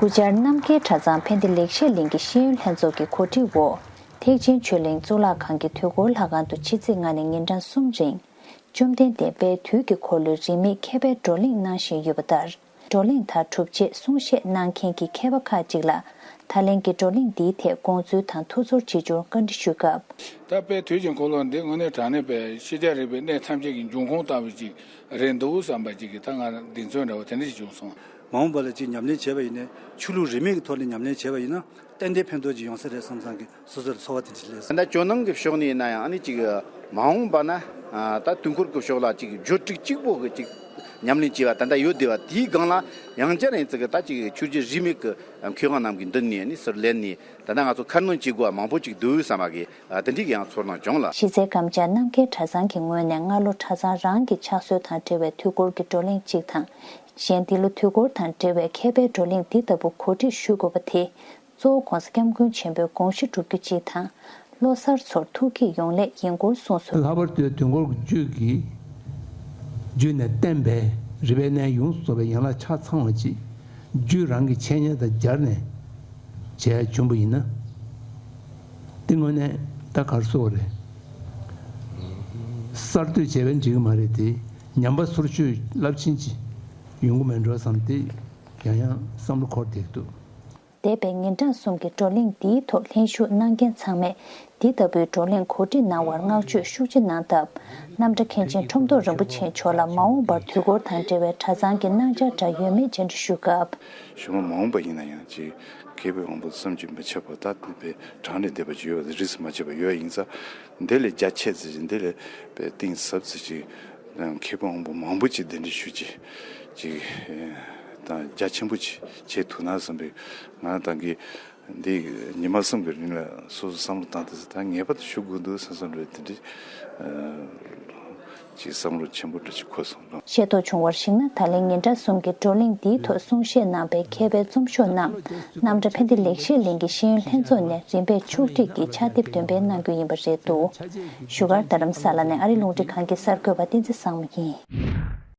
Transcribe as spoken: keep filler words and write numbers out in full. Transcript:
ཤུ་ཅར་རྣམ་རྒྱལ་གྲྭ་ཚང་ཕན་བདེ་ལེགས་བཤད་གླིང་གི་ཤེས་ཡོན་ལྷན་ཚོགས་ཀྱི་གོ་སྒྲིག་འོག་ཐེག་ཆེན་ཆོས་གླིང་གཙུག་ལག་ཁང་གི་དུས་འཁོར་ལྷ་ཁང་དུ་ཕྱི་ཚེས་ལྔ་ནས་ཉིན་གྲངས་གསུམ་རིང་། བཅོམ་ལྡན་འདས་དཔལ་དུས་ཀྱི་འཁོར་ལོའི་རིས་མེད་མཁས་པའི་བགྲོ་གླེང་གནང་བཞིན་ཡོད་པ་ལྟར། བགྲོ་གླེང་དང་གྲུབ་ཆའི་གསུང་བཤད་གནང་མཁན་གྱི་མཁས་པ་ཁག་ཅིག་ལ་ད་ལན་གྱི་བགྲོ་གླེང་འདིའི་ཐད་དགོངས་ཚུལ་དང་ཐུགས་ཚོར་ཆེ་ཆུང་བཀའ་འདྲི་ཞུས་སྐབས། ད་དཔལ་དུས་ཀྱི་འཁོར་ལོ་འདི་དངོས་གནས་དྲང་གནས་པའི་ཤེས་བྱ་རིག་པའི་གནས་ཐམས་ཅད་ཀྱི་འབྱུང་ཁུངས་ལྟ་བུ་ཅིག་རེད་འདུག་བསམ་པ་ཅིག་གིས་ད་ང་གདེང་ཚོད་འདྲ་བོ་དེ་འདྲ་ཞིག་བྱུང་སོང་། མ་འོངས་པ་ལ་ཅིག་ཉམས་ལེན་བྱས་པ་ཡིན་ན། ཆོས་ལུགས་རིས་མེད་ཀྱི་ཐོག་ནས་ཉམས་ལེན་བྱས་པ་ཡིན་ན། ཏན་ཏན་ཕན་ཐོགས་ཅིག་ཡོང་ས་རེད་བསམ་བསམ་གྱི་སོ་སོར་ཚོར་བ་དེ་འདྲ་ཞིག་སླེབས་སོང་། ད་ལྟ་ཇོ་ནང་གི་ཕྱོགས་ནས་ཡིན་ན་ཡང་ཨ་ནི་ཅིག་མ་འོངས་པ་ན་ད་དུས་འཁོར་གྱི་ཕྱོགས་ལ་ཅིག་བརྗོད་སྒྲིག་གཅིག་པོ་གི་ཅིག་ཉམས་ལེན་བྱས་པ་ད་ལྟ་ཡོད་བསྡད་པ་དེའི་སྒང་ལ་ཡང་བསྐྱར་ཡིན་ཙི་གི་ད་ཅིག་ཆོས་བརྒྱུད་རིས་མེད་ཀྱི་མཁས་དབང་རྣམས་ཀྱི་མདུན་ནས་ནི་ཟུར་ལེན་ནས་ད་ལྟ་ང་ཚོ་ཁ་སྣོན་བྱེད་དགོས་པ་མང་པོ་ཅིག་འདུག་བསམ་པ་གི་དེ་འདྲའི་ཡང་ཚོར་སྣང་བྱུང་ལ། གཞི་རྩའི་རྐང་བཅའ་རྣམ་རྒྱལ་གྲྭ་ཚང་གི་ངོས་ནས་སྔ་ལོ་གྲྭ་ཚང་རང་གི་ཕྱག་སྲོལ་དང་འབྲེལ་བའི་དུས་འཁོར་གྱི་བགྲོ་གླེང་གཅིག་དང་། གཞན་འདི་ལོ་དུས་འཁོར་དང་འབྲེལ་བའི་མཁས་པའི་བགྲོ་གླེང་འདི་ལྟ་བུ་གོ་སྒྲིག་ཞུ་དགོས་པ་དེ། གཙོ་བོ་༸གོང་ས་༸སྐྱབས་མགོན་ཆེན་པོའི་དགོངས་གཞི་སྒྲུབ་རྒྱུ་གཅིག་དང་། ལོ་གསར་ཚོར་ཐུགས་བསྐྱེད་ཡོང་སླད་ཡིན་སྐོར་གསུངས་སོང་། ལྷག་པར་དུ་དུས་འཁོར་གྱི་རྒྱུད་ཀྱི་རྒྱུད་ནས་བསྟན་པའི་རིག་པའི་གནས་ཡོངས་སུ་རྫོགས་པའི་ཡན་ལག་ཆ་ཚང་བ་ཅིག་རྒྱུད་རང་གི་འཆད་ཉན་དང་སྦྱར་ནས་བྱས་བྱུང་བ་ཡིན་ན། དེ་དངོས་གནས་ད་གར་སོ་རེད། གསར་གཏོད་བྱས་པས་འགྲིག་གི་མ་རེད་དེ། ཉམས་པ་སོར་ཆུད་རླབས་ཆེན་ཅིག་ཡོང་གི་མེད་འགྲོ་བསམ་སྟེ་ཡང་ཡང་བསམ་བློ་འཁོར་བསྡད་འདུག་འདས་པའི་ཉིན་གྲངས་གསུམ་གྱི་བགྲོ་གླེང་འདིའི་ཐོག་ལྷན་ཞུགས་གནང་མཁན་ཚང་མས་འདི་ལྟ་བུའི་བགྲོ་གླེང་གོ་སྒྲིག་གནང་བར་བསྔགས་བརྗོད་ཤུགས་ཆེ་གནང་སྟབས། རྣམ་གྲྭ་མཁན་ཆེན་ཁྲོམ་ཐོག་རིན་པོ་ཆེ་མཆོག་ལ་མ་འོངས་པར་དུས་འཁོར་དང་འབྲེལ་བའི་གྲྭ་ཚང་གི་གནང་འཆར་འདྲ་ཡོད་མེད་བཅར་འདྲི་ཞུ་སྐབས། གཞུག་མ་མ་འོངས་པ་ཡིན་ན་ཡང་ཅིག་མཁས་པའི་དབང་པོ་བསམ་གྱིས་མི་ཁྱབ་པ་ད་དེ་བས་གྲངས་ལས་འདས་པ་ཅིག་ཡོད་པ་དེ་རིས་སུ་མ་ཆད་པ་ཡོད་ཡིན་ཙང་། འདི་ལས་རྒྱ་ཆེ་ཙི་ཅིག་འདི་ལས་པའི་གཏིང་ཟབ་ཙི་ཅིག་མཁས་པའི་དབང་པོ་མང་པོ་ཅིག་གདན་འདྲེན་ཞུ་ཅིག་ཅིག་དང་རྒྱ་ཆེན་པོ་ཅིག་བྱེད་ཐུབ་ན་བསམ་པའི་ང་ད་གི་འདི་ཉི་མ་གསུམ་གྱི་རིང་ལ་སོ་སོ་བསམ་བློ་བཏང་དུས་ད་ངེས་པར་དུ་ཞུ་དགོས་འདུག་བསམ་བསམ་རེད། དེ་འདྲའི་ཅིག་བསམ་བློ་ཆེན་པོ་འདྲ་ཅིག་གོ་སོང་ལོ། ཤེས་རྟོགས་བྱུང་བར་གཞིགས་ན། ད་ལན་ཉིན་གྲངས་གསུམ་གྱི་བགྲོ་གླེང་འདིའི་ཐོག་གསུང་བཤད་གནང་པའི་མཁས་པའི་རྩོམ་ཤོག་རྣམས་རྣམ་གྲྭ་ཕན་བདེ་ལེགས་བཤད་གླིང་གི་ཤེས་ཡོན་ལྷན་ཚོགས་ནས་རིམ་པས་ཕྱོགས་སྒྲིག་གིས་ཕྱག་དེབ་འདོན་སྤེལ་གནང་རྒྱུ་ཡིན་པ་རེད་འདུག་བཞུགས་སྒར་རྡ་རམ་ས་ལ་ནས་ཨ་རི་རླུང་འཕྲིན་ཁང་གི་གསར་འགོད་པ་བསྟན་འཛིན་བཟང་མོ་ཡིན།